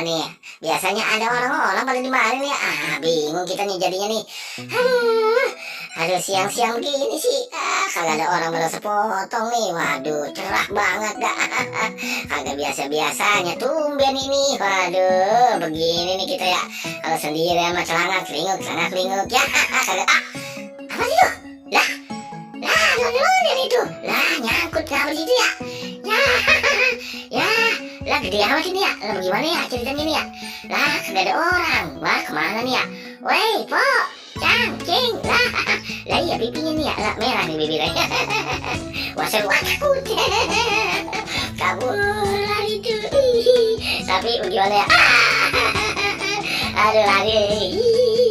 nih. Biasanya ada orang-orang pada di mari nih. Bingung kita nih jadinya nih. Aduh, siang-siang gini sih. Kagak ada orang pada sepotong nih. Waduh, cerah banget dah. Kagak biasa-biasanya tumben ini. Waduh, begini nih kita ya. Kalau sendiri sama celana kelinguk ya. Kagak apa sih tuh? Lah, londe-londe itu. Lah, nyangkut kenapa di situ ya? Ya, lah gede amat ini ya. Lah bagaimana ya ceritanya nih ya? Lah, kagak ada orang. Wah, kemana nih ya? Woi, Po, cangking. Lah iya pipinya nih ya. Lah merah nih bibirnya. Wah, seru takut. Kabur lari tuh. Tapi bagaimana ya? Aduh,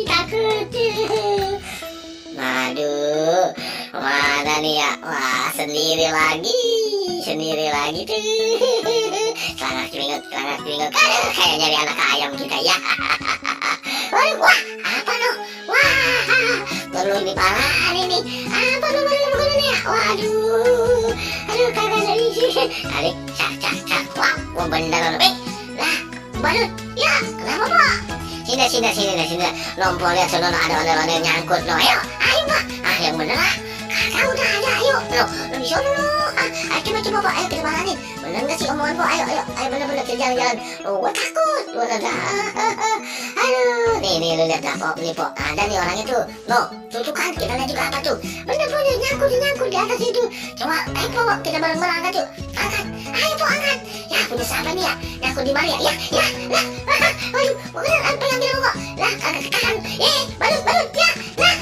takut. Aduh, mana nih ya? Wah, sendiri lagi tuh. Celana celinguk. Aduh, kayak nyari anak ayam kita ya. Waduh, wah, apa no? Wah, perlu dipalahan ini. Apa no, mana nih ya? Waduh, kagak ada isi. Tarik, cak. Wah, beneran. Lah, badut, ya, kenapa Pak? Sini. Lompol lihat sono ada nyangkut no. Ayo Pak. Yang bener lah. Kakak udah ada, ayo. Lo di sono no. Ayo coba Pak, ayo kita balanin. Bener gak sih omongan Pak? Ayo bener kita jalan-jalan. Gua takut. Aduh, nih lu lihat Pak, nih Pak. Ada nih orangnya tuh. No, tuh kan kita lihat juga apa tuh. Bener nyangkut di atas itu. Coba ayo Pak, kita bareng-bareng angkat tuh. Angkat. Ayo Pak, angkat. Ya punya siapa nih ya? Nyangkut di mana ya? Ya. Lah. Waduh, bukan apa yang bilang kok. Lah, kagak ketahan. Badut, ya. Lah.